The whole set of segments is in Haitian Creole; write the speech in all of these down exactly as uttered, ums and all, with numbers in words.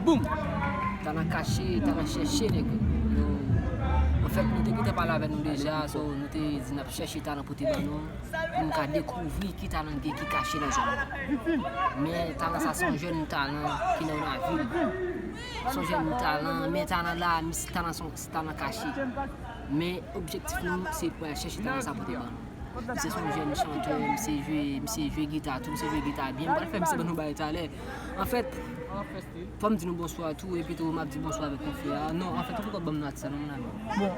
Boum! Talan kache, talan chèche, nèg. Nou, anfèt, nou te gentan pale avè nou deja, so, nou te di n ap chèche talan pote ban nou, pou nou ka dekouvri ki talan gen ki kache nan zòn nan. Men talan sa se yon jèn talan ki nan lavil. Se yon jèn talan, men talan la, talan se yon talan kache. Men objektif nou, se pou al chèche talan sa pote ban nou. Misye se yon jèn chantè, misye jwe, misye jwe gita tou, misye jwe gita byen. M pral fè misye ban nou bagay talè. Anfèt, fò m di nou bonswa tou, epi tou m ap di bonswa avèk konfrè a. Non, anfèt, ou poko ban m non atis la non, mon ami. Bon,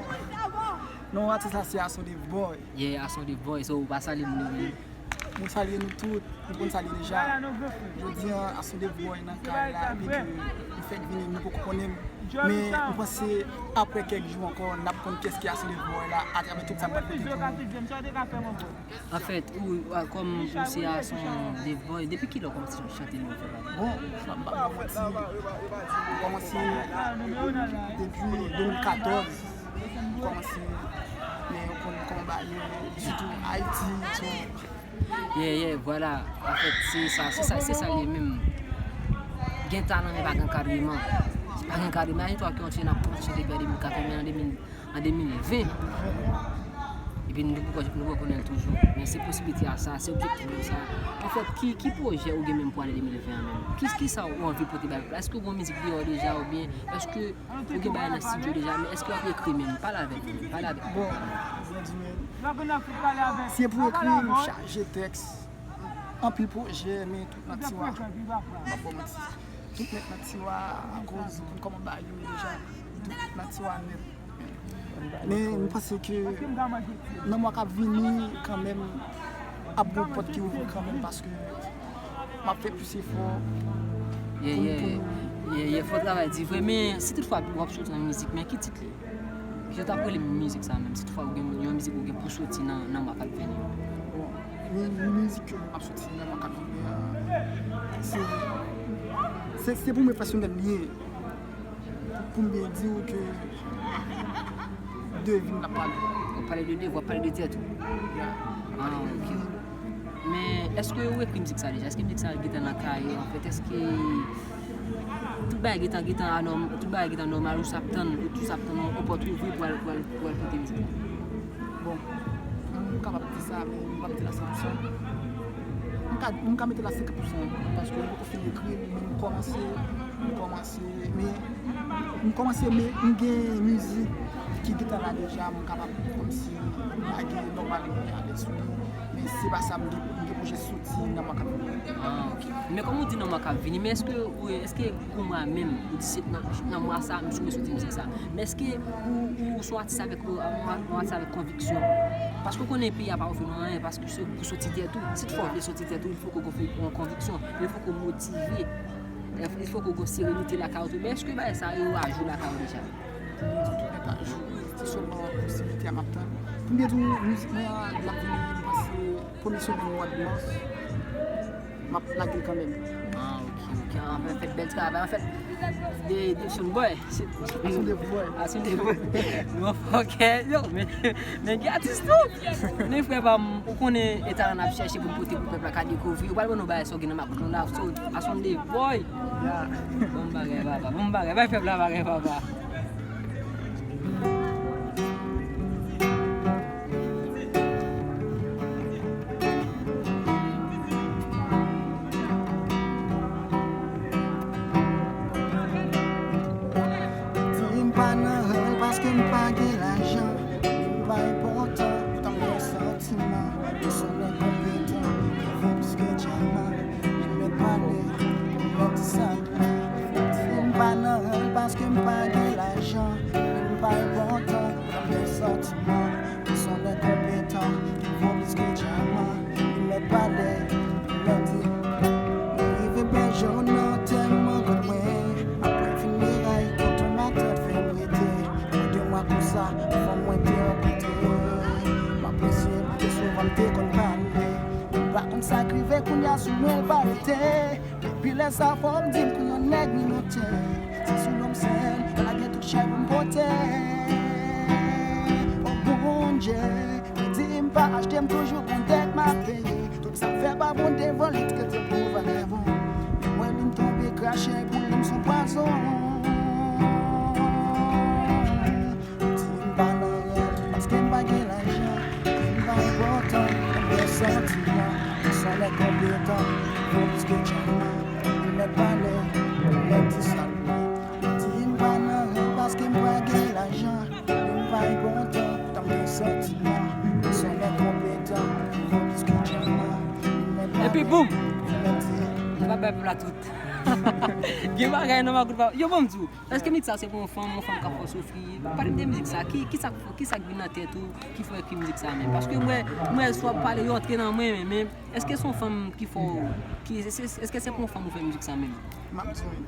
non atis la se Ason Dave Boy. Yeah, Ason Dave Boy, so ou pa salye moun yo menm. Mwen salye nou tout, nou konn salye deja. Jodi a, Ason Dave Boy nan kay la, epi ke li fèk vini, nou poko konnen l. Men mwen panse apre kèk jou ankò, n ap konn kiyès ki Ason Dave Boy la, atravè tout sa m pral pote pou nou. Anfèt, ou, a, kòm ou se Ason Dave Boy, depi kilè w kòmanse chante nan fè bagay? Bon, m ap ba nou manti, m kòmanse depi de mil katòz, m kòmanse, men ou konn kòman bagay yo ye, sitou Ayiti, so, yeah, yeah, vwala. Anfèt, se sa, se sa, se sa li ye menm. Gen talan, men pa gen ankadreman. Si pa gen ankadreman, imajine twa ke yon timoun ap kòmanse depi an de mil katòz, men an de mil, an de mil ven. Epi nou poko, nou poko konnen l toujou. Men se posiblite a sa, se objektif nou sa. Anfèt, ki, ki pwojè ou gen menm pou ane de mil ven an menm? Ki, ki sa ou anvi pote bay pèp la? Èske ou gen yon mizik deyò deja oubyen èske ou gen bagay nan estidyo deja, men èske w ap ekri menm? Pale avèk nou, pale avèk nou. Bon, Bondye, si e pou ekri, m chaje tèks, anpil pwojè, men tout nan tiwa. M ap ba w manti. Tout nèt nan tiwa, akoz ou konn kòman bagay yo ye deja. Tout nèt nan tiwa nèt. Men m panse ke nan mwa k ap vini, kanmenm, ap gen pòt ki ouvri kanmenm, paske m ap fè plis efò pou, pou nou. Yeah, yeah, fò travay di vre, men si toutfwa w ap soti nan mizik, men ki tit li? Jan w t ap rele mizik sa menm, si toutfwa ou gen yon mizik ou gen pou soti nan, nan mwa k ap vini yo? Bon, mi-, mizik ke m ap soti nan mwa k ap vini an, se, se, se pou mwen pèsonèl li ye. Pou m byen di w ke de vi m n ap pale. W ap pale de de vi, w ap pale de tèt ou. Ah, ok. Men, èske ou ekri mizik sa deja? Èske mizik sa gentan nan kay ou, anfèt? Èske tout bagay gentan, gentan anòm-, tout bagay gentan nòmal, ou s ap tann, ou s ap tann yon pòt ouvri pou al, pou al, pou al pote mizik la? Bon, m kapab di sa, men m p ap di l a san pou san. M ka, m ka mete l a senkant pou san, paske m poko fin ekri l, men m kòmanse, m kòmanse, men m kòmanse, men m gen mizik ki gentan la deja, m kapab kòmsi lage nòmal, mwen alèz sou li, men se pa sa m gen, m gen pwojè soti nan mwa k ap vini. Ah, ok. Men kòm ou di nan mwa k ap vini, men èske, èske Kounye a menm, ou di se nan, nan mwa sa, m sou soti mizik sa. Men èske ou, ou se yon atis avèk, yon, yon atis avèk konviksyon? Paske ou konnen peyi a pa ofri nou anyen, paske se pou soti tèt ou. Si toutfwa ou vle soti tèt ou, il faut que ou gen yon konviksyon, il faut que ou motive, il faut que ou gen serenite lakay ou tou. Men èske bagay sa yo ajou lakay ou deja? Tout nèt ajou, se sèlman posiblite a m ap tann. Pou m byen di w, mizik mwen an, l ap vini, m panse, premye semèn mwa de mas. M ap lage l kanmenm. Ah, ok, ok. Anfèt, bèl travay. Anfèt, de, de Sound Boy. Se, Ason Dave Boy. Ason Dave Boy. Nou an fòkè, yo, men, men gen atis tou. Men frè pa m, ou konnen e talan n ap chèche pou n pote pou pèp la ka dekouvri. Ou pral ban nou bagay sa w gen nan makòt nou la, so, Ason Dave Boy. Yeah. Bon bagay, papa. Bon bagay. Bay pèp la bagay, papa. Di m pa nan rèl paske m pa gen lajan. Di m pa enpòtan, poutan m gen santiman. M se yon nèg konpetan, ki vo plis ke dyaman. Li mèt pale, li mèt di sa l vle. Di m pa nan rèl paske m pa gen lajan. Di m pa enpòtan, poutan m gen santiman. M se yon nèg konpetan, ki vo plis ke dyaman. Li mèt pale, li mèt di. Mwen rive bèje w nan tèlman gòt mwen. Apre fineray, tonton matant fè m rete. Pou de mwa konsa, fanm mwen te rankontre. M apresye l, te souvan m te konn pale. M pa konn sa k rive kounye a sou mwen l pa rete. Depi lè sa fò m di m pou yon nèg minote. Se sou non m sèl, lage tout chè pou m pote. O Bondye, li di m pa achte m toujou gon dèt m ap peye. Tout sa m fè pa bon devan li t rete pou vagabon. Mwen li m tonbe krache pou li Son pwazon. Di m pa nan rèv, paske m pa gen lajan. Di m pa enpòtan, m gen santiman. M son nèg konpetan, fò plis ke tchèlman. M mèt pale, m mèt di sa l vle. Di m pa nan rèv, paske m pa gen lajan. Di m pa enpòtan, tan m gen santiman. M son nèg konpetan, fò plis ke tchèlman. M mèt pale, Epi boum! M mèt di Bye bye pou la tout. Gen bagay nan makout pa. Yo, bon, m di w, èske mizik sa se pou yon fanm, yon fanm k ap fè w soufri? Pale m de mizik sa. Ki, ki sa, ki sa k vin nan tèt ou ki fè w ekri mizik sa menm? Paske mwen, mwen, sou ap pale, yo antre nan mwen, men, men, èske se yon fanm ki fè w, ki, se, se, èske se pou yon fanm ou fè mizik sa menm? M ap di w,